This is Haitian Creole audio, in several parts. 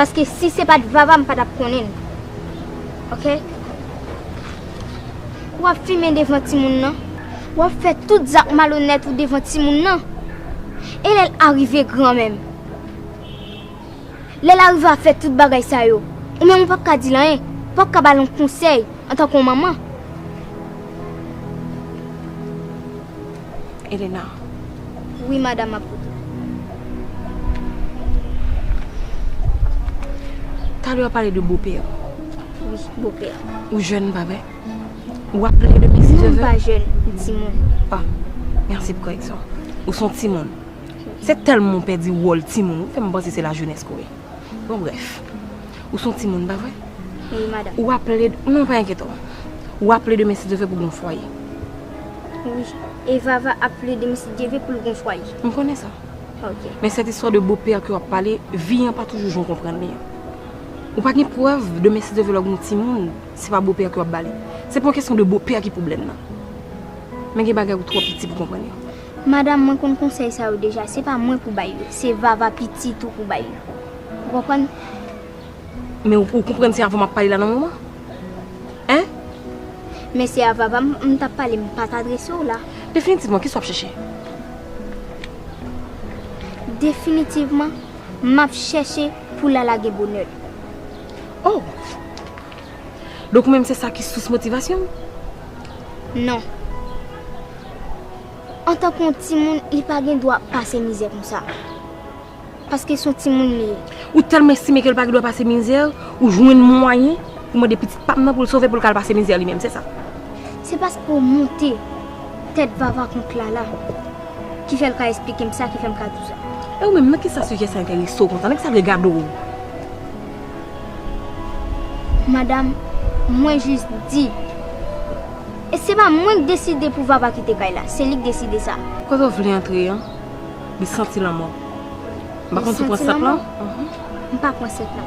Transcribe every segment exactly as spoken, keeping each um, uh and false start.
Paske si se pa t Vava, m pa t ap konnen l. Oke? W ap fimen devan timoun nan. W ap fè tout zak malonèt ou devan timoun nan. E lè l arive gran menm? Lè l arive a fè tout bagay sa yo, ou menm ou p ap ka di l anyen, ou p ap ka ba l yon konsèy antanke yon manman. Elena. Wi, madanm, m ap koute. Talè w pale de bopè. Wi, bopè. Ou jèn, pa vre? Ou ap plede mesi de vè? Non, m pa jèn, m timoun. Ah, mèsi pou koreksyon. Ou se yon timoun. Se tèlman w pèdi wòl timoun, ou fè m panse se lajenès ke w ye. Bon, brèf. Ou se yon timoun, pa vre? Wi, madanm. Ou ap plede, non, pa enkyete w. Ou ap plede mesi de vè pou gon fwaye. Wi. E Vava ap plede mesi de vè pou l gon fwaye. M konnen sa. Ok. Men sèt istwa de bopè ke w ap pale, vi an pa toujou jan w konprann li an. Ou pa gen prèv de mesi de vè lè w gon timoun, se pa bopè ke w ap ba li. Se pa yon kesyon de bopè ki pwoblèm nan. Men gen bagay ou twò piti pou konprann yo. Madanm, mwen konn konsèy sa yo deja. Se pa mwen pou bay yo. Se Vava pitit ou pou bay yo. Ou konprann? Men ou, ou konprann se avè w m ap pale la nan moman? Hein? Men se a Vava m, m t ap pale, m pa t adrese w la. Definitivman, kisa w ap chèche? Definitivman, m ap chèche pou Lala gen bonè l. Oh! Donk ou menm se sa ki sous motivasyon w? Non. Antanke yon timoun, li pa gen dwa pase mizè konsa. Paske se yon timoun li ye. Ou tèlman estime ke l pa gen dwa pase mizè, ou jwenn mwayen pou mande pitit pa m nan pou l sove, pou l ka al pase mizè li menm, se sa? Se paske w monte tèt Vava kont Lala ki fè l ka esplike m sa, ki fè m ka di w sa. E ou menm, nan kisa sijè sa enterese w konsa? Nan kisa l regade w? Madanm, mwen jis di. E se pa mwen k deside pou Vava kite kay la, se li k deside sa. Kote w vle antre an, li santi lanmò. M pa konn si w pran sèt lan. Li santi lanmò? Mhm. M pa pran sèt lan.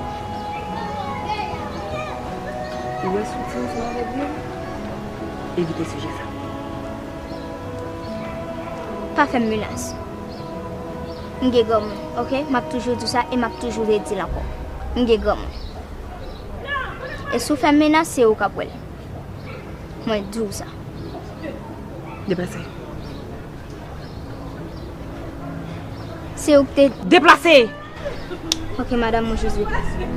Ou wè soutyen ansanm avèk dlo? Evite sijè sa. Pa fè m menas. M gen granmoun, oke? M ap toujou di w sa e m ap toujou redi l ankò. M gen granmoun. E si w fè m menas, se ou k ap wè l. Mwen di w sa. Deplase. Se ou ki te. Deplase! Ok, madanm, mwen jis deplase.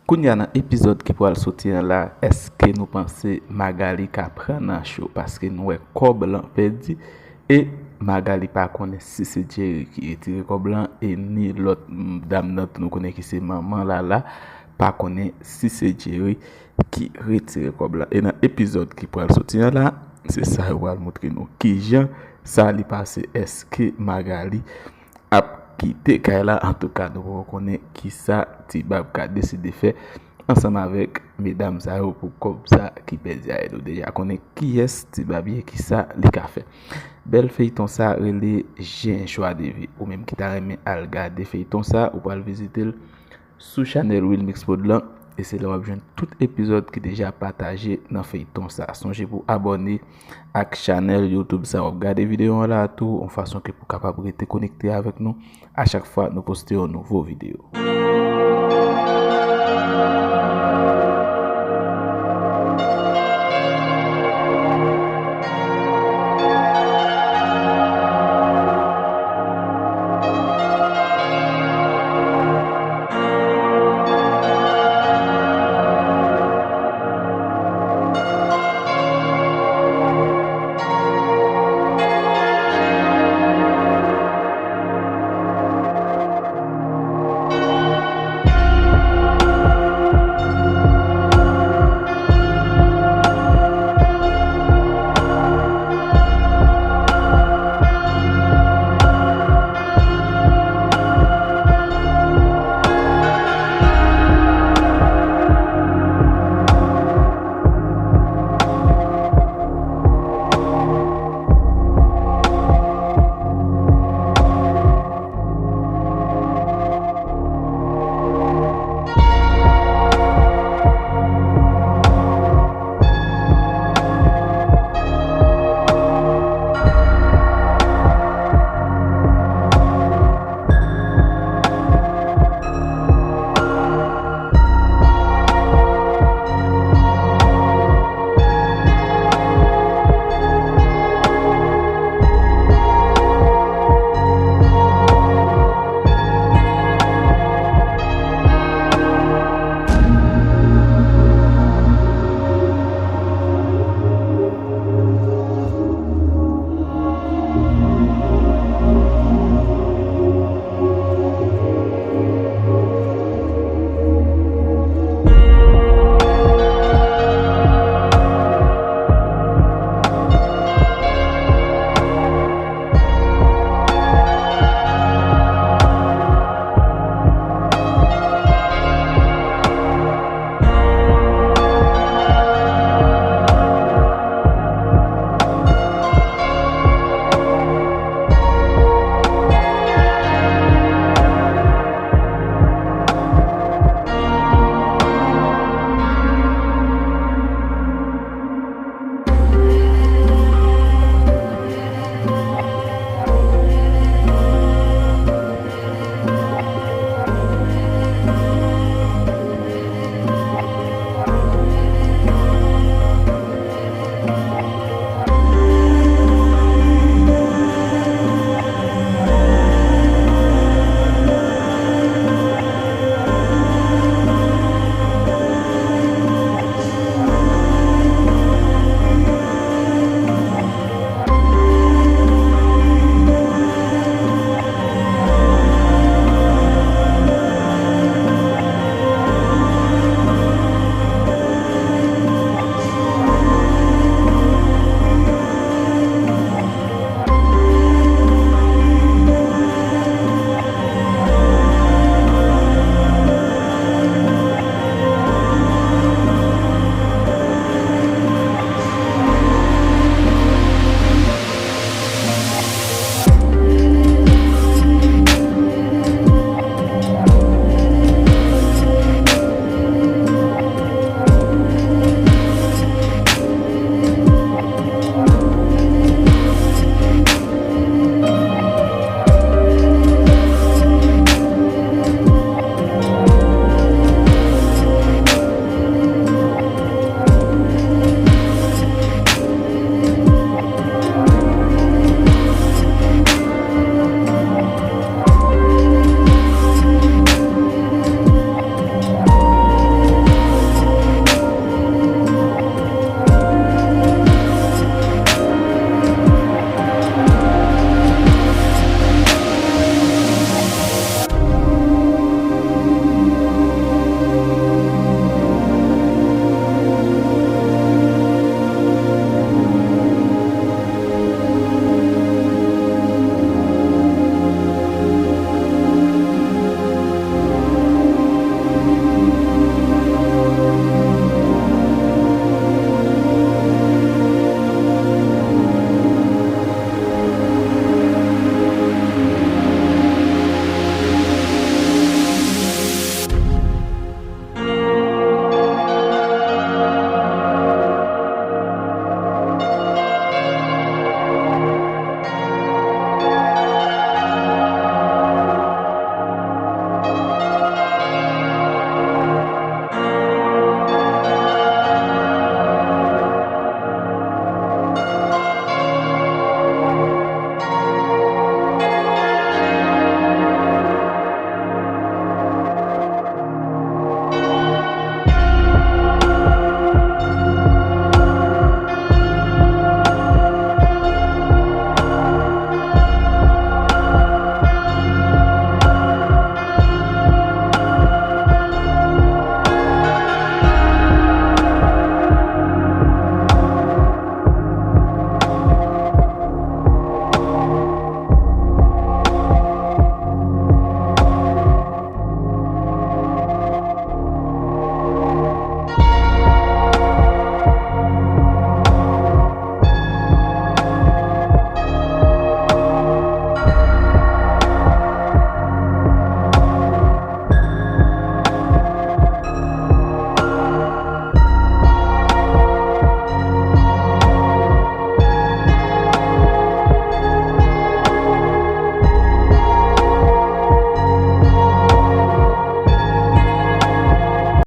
Kounye a nan epizòd ki pral soti an la, èske nou panse Magali ka pran nan cho? Paske nou wè kòb lan pèdi e Magali pa konnen si se Jerry ki retire kòb lan e ni lòt, mm, dam nan tou nou konnen ki se manman Lala pa konnen si se Jerry ki retire kòb lan. E nan epizòd ki pral soti an la, se sa yo pral montre nou kijan sa li pase. Èske Magali ap kite kay la. Antouka, nou poko konnen kisa Ti Bab ka deside fè ansanm avèk medam sa yo pou kòb sa ki pèdi a. E nou deja konnen kiyès Ti Bab ye, kisa li ka fè. Bèl feyton sa rele J'ai un choix de vie. Ou menm ki ta renmen al gade feyton sa, ou pral vizite l sou chanèl Wilmix Prod lan, e se la w ap jwenn tout epizòd ki deja pataje nan feyton sa. Sonje pou abòne ak chanèl YouTube sa w ap gade videyo an la tou, yon fason ke pou kapab rete konekte avèk nou a chak fwa nou poste yon nouvo videyo.